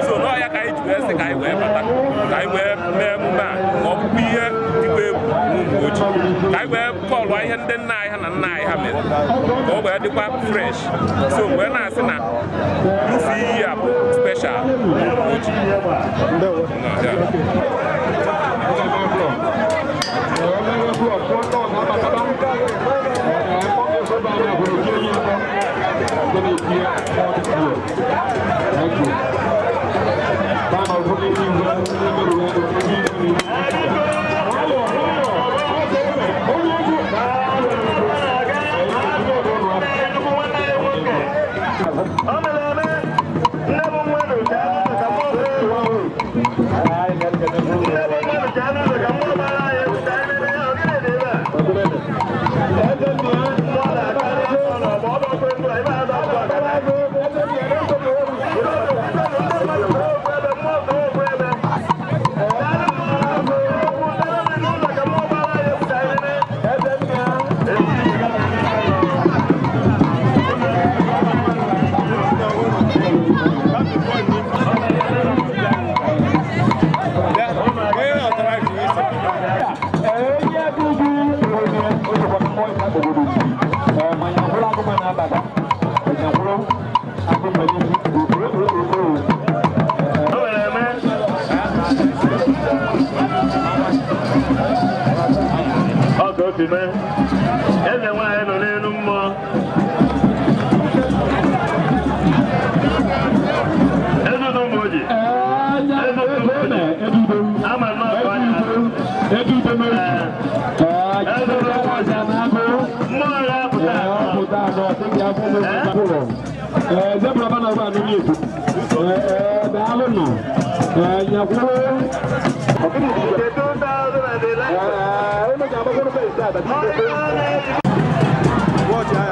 So n'ọya ka anyị ji wee sị ka anyị wee bata, ka anyị wee mee emume a, ka ọ bụkwa ihe dịkwa egwu n'Ụmụoji, ka anyị wee kọlụọ ihe ndị nna anyị ha na nna anyị ha mere, ka ọ wee dịkwa fresh. So wee na-asị na nrufe iyi a bụ special n'Ụmụoji. Na, ya. Ọ ka o si mee. Eze nwaanyị nọ n'elu mmụọ. Eze Ụmụoji. Eze Ụmụoji. Ama nnọọ ka onye Eze Ụmụoji. Mmụọ ya pụta. Nke 2011. Watch ya.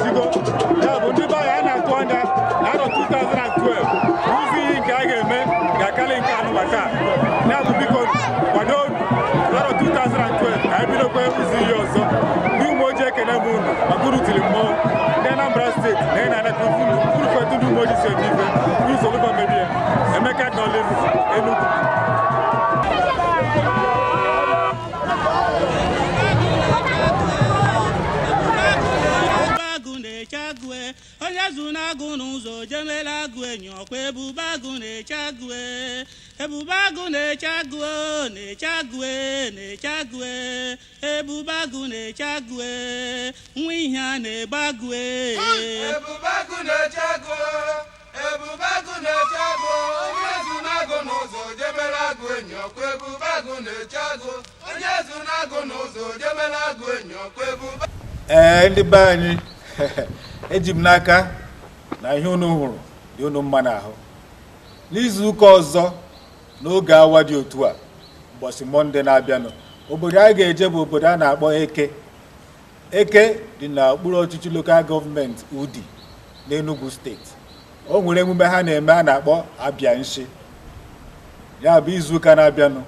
Emechigo. Ya bụ, ndị be anyị, a na-atụ anya na arọ 2012 ụzọ iyi nke a ga-eme ga-akarị nke anụnwa taa. Ya bụ, biko kwado arọ 2012 ka anyị bidokwa ụzọ iyi ọzọ. Ndị Ụmụoji, ekene m unu maka unu tiri mmọnwụ. Ndị Anambra Steeti na ị na-anaka unu fetu ndị Ụmụoji si eme ife unu solufa mebie. Emeka Nọlin, Enugu. Ebube agụ na-eche agụ, onye zụ na-agụ n'ụzọ jemela agụ enyi ọkwa. Ebube agụ na-eche agụ, ebube agụ na-eche agụ, na-eche agụ, na-eche agụ. Ebube agụ na-eche agụ, nwa ihe a na-egbe agụ. Ebube agụ na-eche agụ, ebube agụ na-eche agụ, onye zu na-agụ n'ụzọ jemela agụ enyi ọkwa. Ebube agụ na-eche agụ, onye zu na-agụ n'ụzọ jemela agụ enyi ọkwa. Ebube Ee, ndị be anyị, eji m n'aka na ihe unu hụrụ dị unu mma n'ahụ. N'izu ụka ọzọ, n'oge awa dị otu a, ụbọchị Mọnde na-abịanụ, obodo a ga-eje bụ obodo a na-akpọ Eke. Eke dị n'okpuru ọchịchị local government Udi n'Enugu Steeti. O nwere emume ha na-eme a na-akpọ Abịa Nshi. Ya bụ, izu ụka na-abịanụ,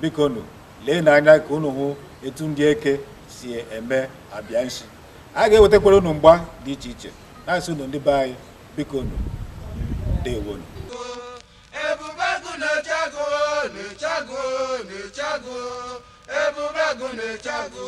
biko nụ lee n'anya ka unu hụ etu ndị Eke si eme Abịa Nshi. A ga-ewetakwara unu mgba dị iche iche. Na-asị unu, ndị be anyị, biko nụ, ndewonu. Ebube agụ na-eche agụ, na-eche agụ, na-eche agụ. Ebube agụ na-eche agụ.